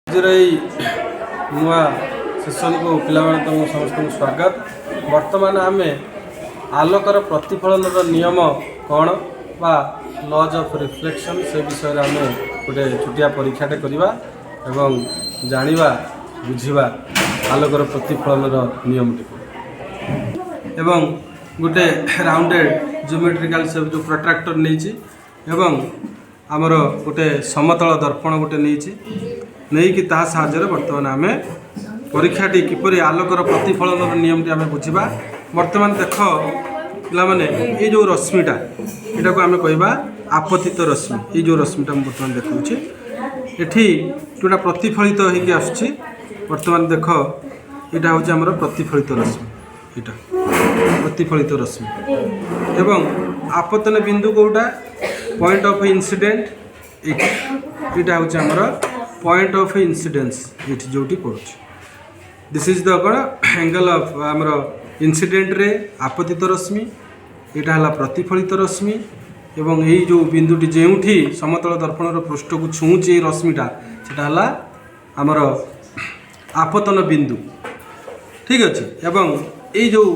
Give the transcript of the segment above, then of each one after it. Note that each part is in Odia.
ଆଜିର ଏଇ ନୂଆ ସେସନ୍କୁ ପିଲାମାନେ ତୁମକୁ ସମସ୍ତଙ୍କୁ ସ୍ୱାଗତ। ବର୍ତ୍ତମାନ ଆମେ ଆଲୋକର ପ୍ରତିଫଳନର ନିୟମ କ'ଣ ବା ଲଜ୍ ଅଫ୍ ରିଫ୍ଲେକ୍ସନ୍, ସେ ବିଷୟରେ ଆମେ ଗୋଟେ ଛୋଟିଆ ପରୀକ୍ଷାଟେ କରିବା ଏବଂ ଜାଣିବା, ବୁଝିବା ଆଲୋକର ପ୍ରତିଫଳନର ନିୟମଟିକୁ। ଏବଂ ଗୋଟେ ରାଉଣ୍ଡେଡ଼ ଜିଓମେଟ୍ରିକାଲ ସେପ୍ ଯେଉଁ ପ୍ରଟ୍ରାକ୍ଟର ନେଇଛି ଏବଂ ଆମର ଗୋଟେ ସମତଳ ଦର୍ପଣ ଗୋଟେ ନେଇଛି। ନେଇକି ତାହା ସାହାଯ୍ୟରେ ବର୍ତ୍ତମାନ ଆମେ ପରୀକ୍ଷାଟି କିପରି ଆଲୋକର ପ୍ରତିଫଳନର ନିୟମଟି ଆମେ ବୁଝିବା। ବର୍ତ୍ତମାନ ଦେଖ ପିଲାମାନେ, ଏଇ ଯେଉଁ ରଶ୍ମିଟା, ଏଟାକୁ ଆମେ କହିବା ଆପତିତ ରଶ୍ମି। ଏଇ ଯେଉଁ ରଶ୍ମିଟା ମୁଁ ବର୍ତ୍ତମାନ ଦେଖାଉଛି, ଏଠି ଯେଉଁଟା ପ୍ରତିଫଳିତ ହେଇକି ଆସୁଛି, ବର୍ତ୍ତମାନ ଦେଖ, ଏଇଟା ହେଉଛି ଆମର ପ୍ରତିଫଳିତ ରଶ୍ମି। ଏଇଟା ପ୍ରତିଫଳିତ ରଶ୍ମି ଏବଂ ଆପତନ ବିନ୍ଦୁ କେଉଁଟା? ପଏଣ୍ଟ ଅଫ୍ ଇନସିଡେଣ୍ଟ ଏଇଠି। ଏଇଟା ହେଉଛି ଆମର ପଏଣ୍ଟ ଅଫ୍ ଇନସିଡେନ୍ସ, ଏଇଠି ଯେଉଁଠି ପଡ଼ୁଛି। This is the କ'ଣ, ଆଙ୍ଗେଲ ଅଫ୍ ଆମର ଇନସିଡେଣ୍ଟରେ ଆପତିତ ରଶ୍ମି, ଏଇଟା ହେଲା ପ୍ରତିଫଳିତ ରଶ୍ମି। ଏବଂ ଏଇ ଯେଉଁ ବିନ୍ଦୁଟି ଯେଉଁଠି ସମତଳ ଦର୍ପଣର ପୃଷ୍ଠକୁ ଛୁଉଁଛି ଏଇ ରଶ୍ମିଟା, ସେଟା ହେଲା ଆମର ଆପତନ ବିନ୍ଦୁ। ଠିକ୍ ଅଛି? ଏବଂ ଏଇ ଯେଉଁ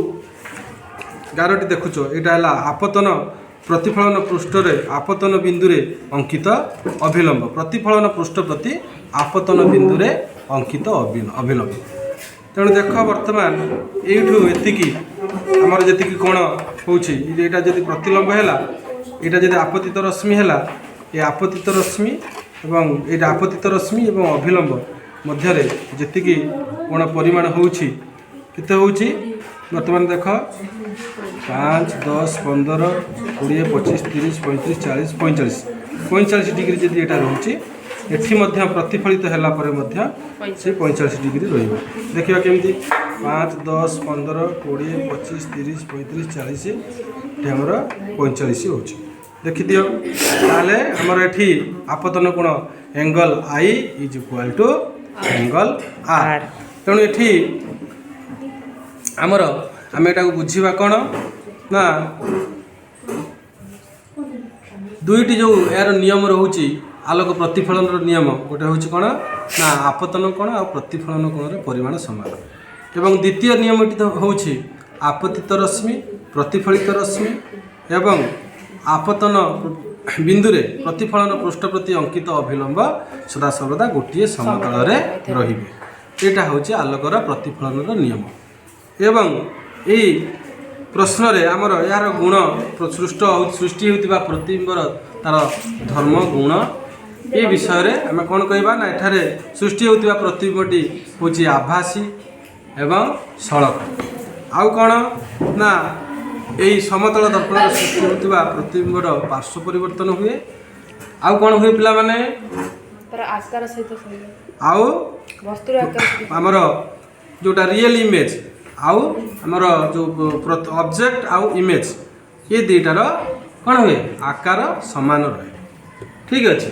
ଗାରଟି ଦେଖୁଛ, ଏଇଟା ହେଲା ଆପତନ ପ୍ରତିଫଳନ ପୃଷ୍ଠରେ ଆପତନ ବିନ୍ଦୁରେ ଅଙ୍କିତ ଅଭିଲମ୍ବ। ପ୍ରତିଫଳନ ପୃଷ୍ଠ ପ୍ରତି ଆପତନ ବିନ୍ଦୁରେ ଅଙ୍କିତ ଅଭିଲମ୍ବ। ତେଣୁ ଦେଖ, ବର୍ତ୍ତମାନ ଏଇଠୁ ଏତିକି ଆମର ଯେତିକି କୋଣ ହେଉଛି, ଏଇଟା ଯଦି ପ୍ରତିଲମ୍ବ ହେଲା, ଏଇଟା ଯଦି ଆପତିତ ରଶ୍ମି ହେଲା, ଏ ଆପତିତ ରଶ୍ମି ଏବଂ ଏଇଟା ଆପତିତ ରଶ୍ମି ଏବଂ ଅଭିଲମ୍ବ ମଧ୍ୟରେ ଯେତିକି କୋଣ ପରିମାଣ ହେଉଛି, କେତେ ହେଉଛି? ବର୍ତ୍ତମାନ ଦେଖ, 5, 10, 15, 20, 25, 30, 35, 40, 45, 45 ଡିଗ୍ରୀ ଯଦି ଏଇଟା ରହୁଛି, ଏଠି ମଧ୍ୟ ପ୍ରତିଫଳିତ ହେଲା ପରେ ମଧ୍ୟ ସେ 45 ଡିଗ୍ରୀ ରହିବ। ଦେଖିବା କେମିତି। 5, 10, 15, 20, 25, 30, 35, 40, ଏଠି ଆମର 45 ହେଉଛି। ଦେଖିଦିଅ। ତାହେଲେ ଆମର ଏଠି ଆପତନ କୋଣ angle I is equal to angle R। ତେଣୁ ଏଠି ଆମର ଆମେ ଏଟାକୁ ବୁଝିବା କ'ଣ ନା, ଦୁଇଟି ଯେଉଁ ଏହାର ନିୟମ ରହୁଛି, ଆଲୋକ ପ୍ରତିଫଳନର ନିୟମ, ଗୋଟେ ହେଉଛି କ'ଣ ନା ଆପତନ କୋଣ ଆଉ ପ୍ରତିଫଳନ କୋଣର ପରିମାଣ ସମାନ। ଏବଂ ଦ୍ୱିତୀୟ ନିୟମଟି ତ ହେଉଛି ଆପତିତ ରଶ୍ମି, ପ୍ରତିଫଳିତ ରଶ୍ମି ଏବଂ ଆପତନ ବିନ୍ଦୁରେ ପ୍ରତିଫଳନ ପୃଷ୍ଠ ପ୍ରତି ଅଙ୍କିତ ଅଭିଲମ୍ବ ସଦାସର୍ବଦା ଗୋଟିଏ ସମତଳରେ ରହିବେ। ଏଇଟା ହେଉଛି ଆଲୋକର ପ୍ରତିଫଳନର ନିୟମ। ଏବଂ ଏଇ ପ୍ରଶ୍ନରେ ଆମର ଏହାର ଗୁଣ, ସୃଷ୍ଟି ହେଉଥିବା ପ୍ରତିବିମ୍ବର ତାର ଧର୍ମ, ଗୁଣ ଏ ବିଷୟରେ ଆମେ କ'ଣ କହିବା ନା, ଏଠାରେ ସୃଷ୍ଟି ହେଉଥିବା ପ୍ରତିବିମ୍ବଟି ହେଉଛି ଆଭାସୀ ଏବଂ ସଳଖ। ଆଉ କ'ଣ ନା, ଏଇ ସମତଳ ଦର୍ପଣରେ ସୃଷ୍ଟି ହେଉଥିବା ପ୍ରତିବିମ୍ବର ପାର୍ଶ୍ୱ ପରିବର୍ତ୍ତନ ହୁଏ। ଆଉ କ'ଣ ହୁଏ ପିଲାମାନେ? ତାର ଆକାର ସହିତ ସମାନ। ଆଉ ବସ୍ତୁର ଆକାର ସହିତ। ଆମର ଯେଉଁଟା ରିଏଲ୍ ଇମେଜ୍ ଆଉ ଆମର ଯେଉଁ ଅବଜେକ୍ଟ ଆଉ ଇମେଜ୍, ଏ ଦୁଇଟାର କ'ଣ ହୁଏ? ଆକାର ସମାନ ରହେ। ଠିକ୍ ଅଛି।